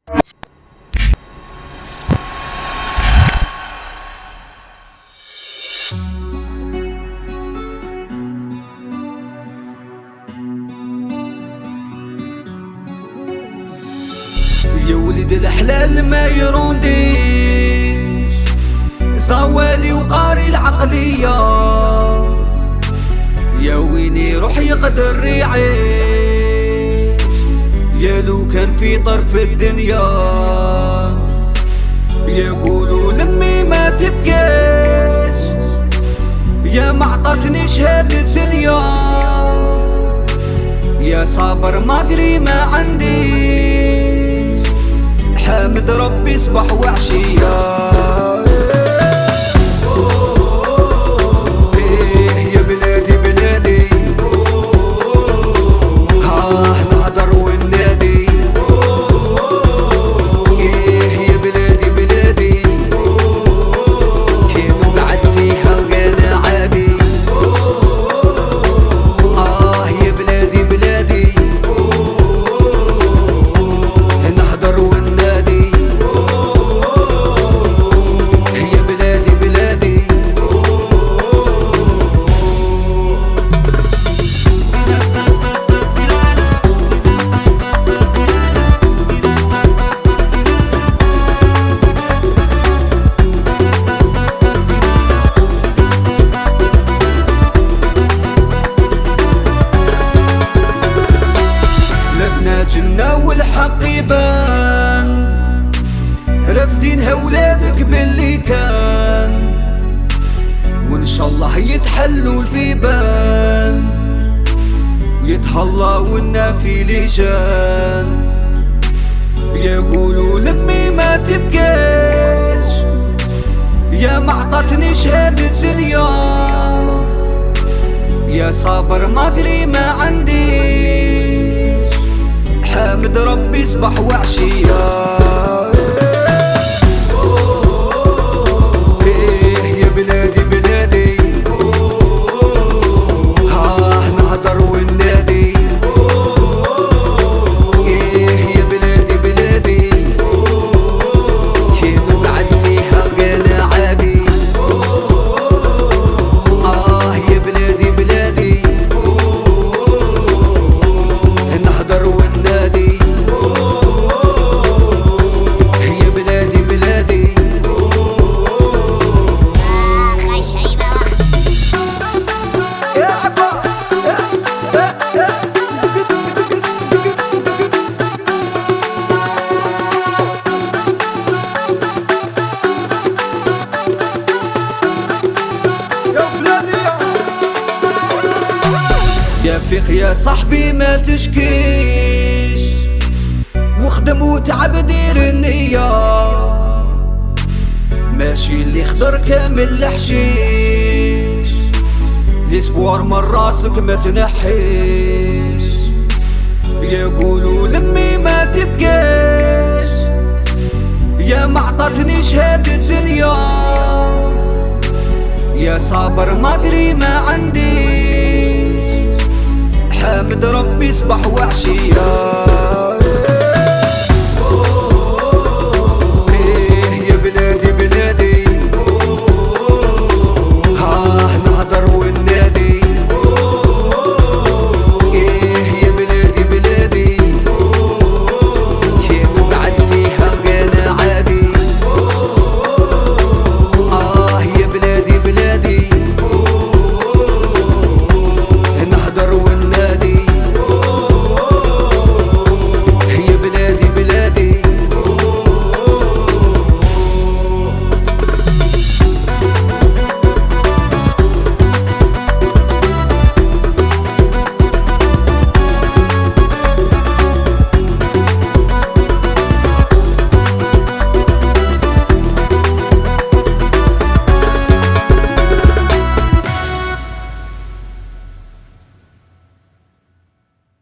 يا ولد الحلال ما يرونديش، زوالي وقاري العقلية، يا وين يروح يقدر يعيش، يا لو كان في طرف الدنيا. يقولوا لمي ما تبكيش، يا ما عطتنيش هاد الدنيا، يا صابر ما قري ما عنديش، حامد ربي صبح وعشية. إيه يا بلادي بلادي، ها نهدر وننادي. إيه يا بلادي بلادي، كانوا بعد فيها غنى عادي. آه يا بلادي بلادي، نهدر وننادي. يا بلادي بلادي. لبنا جنة والحق يبان، رافدينها ولادك باللي كان، وان شاء الله يتحلوا البيبان، ويتهلاونا في لجان. يقولوا لمي ما تبكيش، يا ما عطتنيش هاد الدنيا، يا صابر ما قري ما عنديش، حامد ربي صبح وعشية. إيه يا بلادي بلادي، ها نهدر وننادي. إيه يا بلادي بلادي، كانوا بعد فيها غنى عادي. آه يا بلادي بلادي، نهدر وننادي. يا بلادي بلادي. يا فيق يا صاحبي ما تشكيش، وخدم وتعب دير النية، ماشي اللي خضر كامل الحشيش، l'espoir من راسك ما تنحيش. يقولوا لمي ما تبكيش، يا ما عطتنيش هاد الدنيا، يا صابر ما قري ما عنديش، حامد ربي صبح وعشية.